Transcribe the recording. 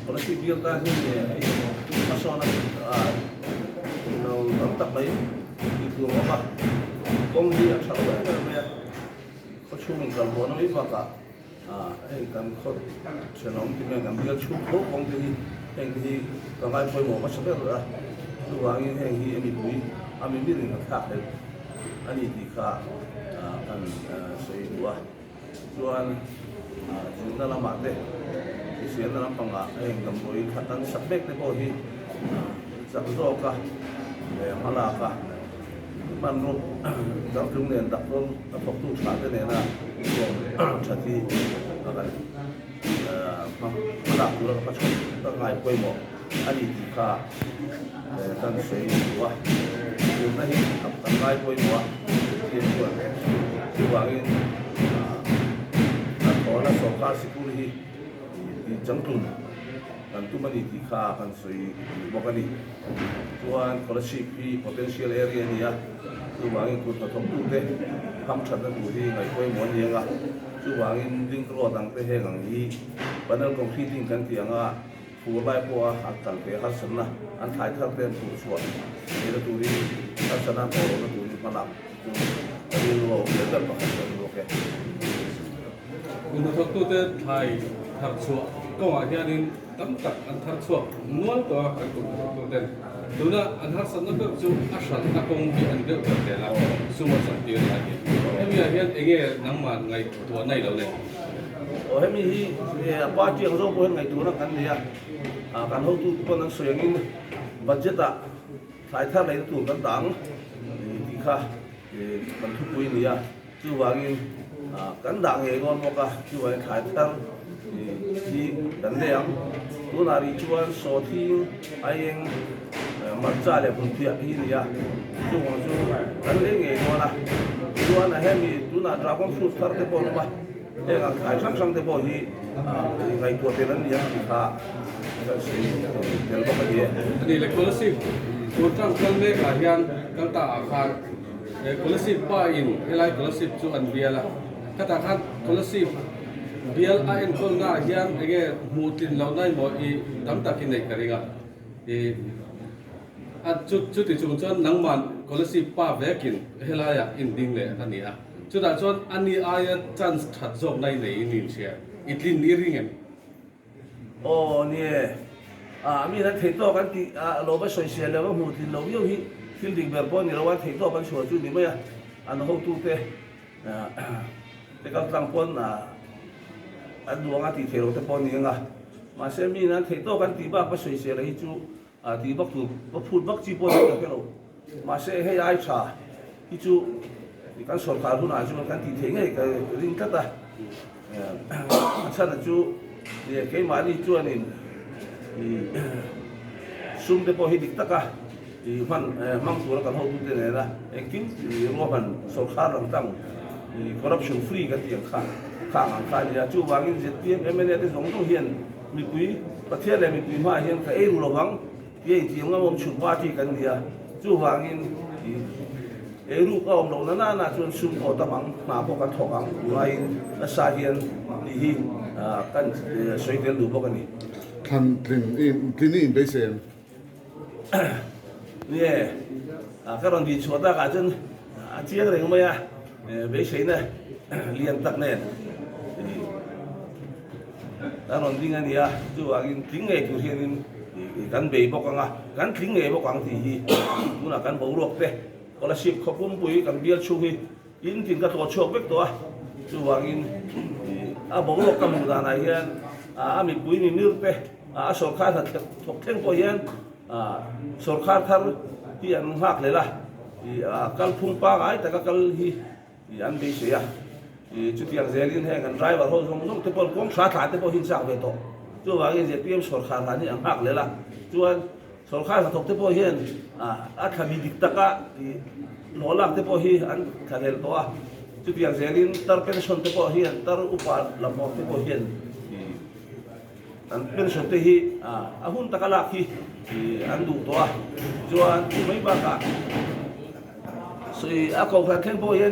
Kolasib bial tan hian hei hmasawn a lo tam tak mai tih tur a awm a, kawng hi a tha lo em em mai a, khawchhung inkalhmuahna mai bakah heng kan khaw thenawm ti mai kan bial chhung tho kawng te hi heng te hi ka ngai pawimawh hmasa ber a, chuvangin heng hi a mipui a mimirin a thlak hlelh a ni tih kha kan sawi duh a. Chuan zirna lamah te, hriselna lampangah heng damdawi khat an sak mek te pawh hi chak zawka leh hmalaka hmanraw dangtlung nen doctor a thawktu tha te nena sawm that hi a kan hmalak tura ka hmachhawn ka ngai pawimawh a ni tih kha kan sawi duh a. Zirna hi kan ngai pawimawh a, zirtir chuan chuvangin hnathawhna sawrkar sikul hi tih changtlun kan tum a ni tih kha kan sawi duh bawk a ni. Chuan scholarship hi potential area a ni a, chuvangin kut hnathawktute hamthatna tur hi ngaih pawimawh a ni ang a, chuvangin link road ang te heng ang hi panel concreting kan tih ang a, Fur lai pawha an kal ve harsatna an thlai thar te an hmuh chhuah theihna turin harsatna an tawh lohna turin hmalak chu ka rilru a awm leh ber pakhat chu a ni bawk e. Hnathawktute thlai thar chhuah kawngah hianin tam tak an thar chhuak nual tawh a kan kum hnathawktuten. Tuna an harsatna ber chu a hralhna kawng hi an deuh ber zel a, sum a chantir lai hi. Hemi ah hian enge nangmah ngaihtuah na i lo nei? Aw hemi hi a party ang zawng pawh hian ngaihtuahna kan nei a, kan hotu te pawn an sawi angin budget ah thlai thar leina tur kan dah ang tih kha kan thupui a ni a, chuvangin kan dah ngei dawn bawk a, chuvangin thlai thar hi kan nei ang. Tunah rih chuan sawthing, aieng, hmarcha leh hmunphiah hi a ni a, chuvang chu kan lei ngei dawn a, chuan hemi tunah dragon fruit thar te pawh an awm a. Heng ang thlai hrang hrang te pawh hi ngaihtuah tel an ni ang tih kha kan sawi tel bawk a ni e. A ni le, Kolasib tur tang kal mek ah hian kal ta ah khan Kolasib pa in helai Kolasib chu an bial a, khatah khan Kolasib bial a enkawl na ah hian enge hmuh tlin loh na emaw i tam tak i neih ka ring a, i a chuti chung chuan nangman Kolasib pa vekin helai ah in ding leh a ni a. Chutah chuan a ni aia chance that zawk na i nei in inhria, i tlin i ring em? Aw nie, ah mi an thei tawk an tih ah lo va sawi sia leh va hmuh tlin lo viau hi thil dik ber pawh a ni lo a, thei tawk an chhuah chu ni mai a, an hotute te kal tlang pawn ah an duh anga tih theih loh te pawh a ni ang a, mahse mi an thei tawk an tih bak va sawi sia leh hi chu ah tih vak tur va phut vak chi pawh a ni ka hre lo. Mahse hei ai tha hi chu kan sorkar hunah chuan kan tih theih ngei ka ring tlat a, a chhan chu keimahni chuanin sum te pawh hi dik taka hman hmang tura kan hotute nena engkim ruahman sorkar lang tlang corruption free kan tih ang kha khang ang kha a ni a, chuvangin zpm mla te zawng zawng hian mipui Pathian leh mipui hmaah hian ka ei ru lovang. Kei tiang a awm chhun party kan ni a, chuvangin eiruk a awm loh na nana chuan sum pawh tam ang, hna pawh kan thawk ang tunlaiin nasa hian tih hi kan sawi tel duh bawk a ni. Thlan tlin i tlin i inbeisei em? Nie, ka rawn dih chhuah takah chuan a chiang reng mai a, beiseina lian tak nen. A rawn ding a nia, chuvangin tling ngei tur hianin kan bei bawk ang a, kan tling ngei bawk ang tih hi tunah kan boruak te scholarship khaw pumpui kan bial chhung hi in tin ka tlawh chhuak vek tawh a, chuvangin a boruak ka hmuh danah hian a mipui mimir te a sawrkhar hna thawk thleng pawh hian sawrkhar thar hi an nghak hlel a, kalphung pangai taka kal hi. Tih an beisei a, ih chutiang zelin heng an driver ho zawng zawng te pawh kawng hra thla te pawh hi an chak ve tawh. Chuvangin zpm sawrkhar hlan hi a nghak lel a, chuan sawrkhar hnathawk te pawh hian a thla bi dik taka ih hlawh lak te pawh hi an thla hlel tawh a, chutiang zelin tar pension te pawh hian tar upa lamhawk te pawh hian ih an pension te hi a hun taka lak hi ih an duh tawh a, chuan chu mai bakah. Sawi a kohhran thleng pawh hian.